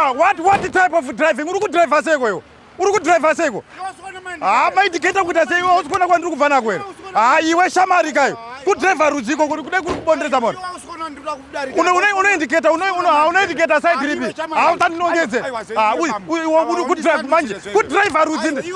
Sha, what type of driving? Uri kudriver seiko iwe? Uri kudriver seiko? Ah, maindicate kuita sei iwe usikuona kwandiri kubva nako here? Ah, iwe shamari kayo. Kudriver rudziko kuri kude kuri kubondereza mona. Une une une indicator une une ah, une indicator side ripi. Ah, usandinongedze. Ah, uyu uyu uri kudrive manje. Kudriver rudzi.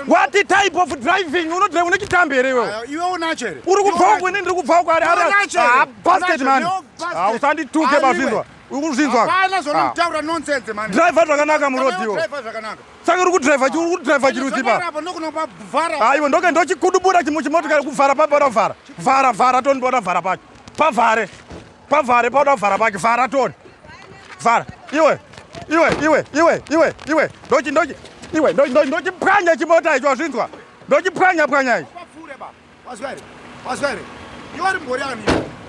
What type of driving? Unodrive une chitambi here iwe? Iwe unacho here? Uri kubva uko ini ndiri kubva uko ari ari. Ah, bastard man. Ah, usandituke bazvinzwa. Uri kuzvinzwa? Hapana zvaunotaura nonsense man. Driver zvakanaka muroad iwo. Driver zvakanaka. Saka uri kudriver uri kudriver chirudzi pa. Apa ndokunopa vhara. Aiwa ndoke ndochikudubura chimwe chimotikari kuvhara papa uda kuvhara. Vhara vhara toni pauda kuvhara pacho. Pavhare. Pavhare pauda kuvhara pacho. Vhara toni. Vhara. Iwe. Iwe iwe iwe iwe iwe. Ndochi ndochi iwe ndochi ndochipwanya chimota icho wazvinzwa. Ndochipwanya pwanya ichi. Pafure ba. Wazwa here? Wazwa here? Iwe uri mbori ani?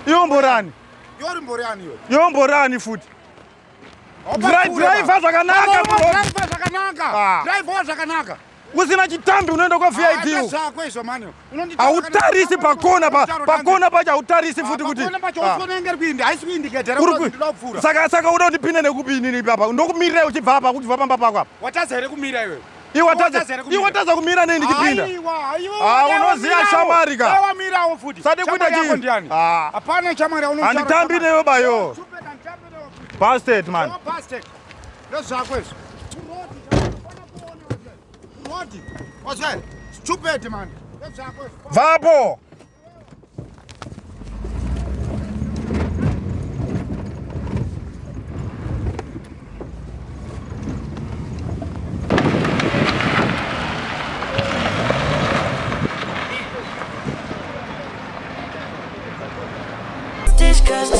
Iwe mbori ani? Iwe uri mbori ani iwe? Iwe mbori ani futi? Driver zvakanaka bro. Driver zvakanaka. Ah. Driver zvakanaka. Usina chitambi unoenda kwa VIP. Ah, zvako izvo mani. Hautarisi pakona pa pakona pacho hautarisi futi kuti. Pakona pacho usiona inge kuindi haisi kuindicate uri kupfuura. Saka saka uda kundipinda nekupi inini ipapa? Ndokumirira uchibva apa uchibva pamba pako apa. Watadza here kumira iwe? Iwe watadza kumira nei ndichipinda? Ah, unoziva shamwari ka. Wamirawo futi. Sade kuita chii? Ah. Hapana shamwari unotaura. Handitambi newe bayo. Bastard man. Bastard. Ndozvako izvo. Road. Wazwa? Stupid man. Ndozvako izvo. Vapo. Cause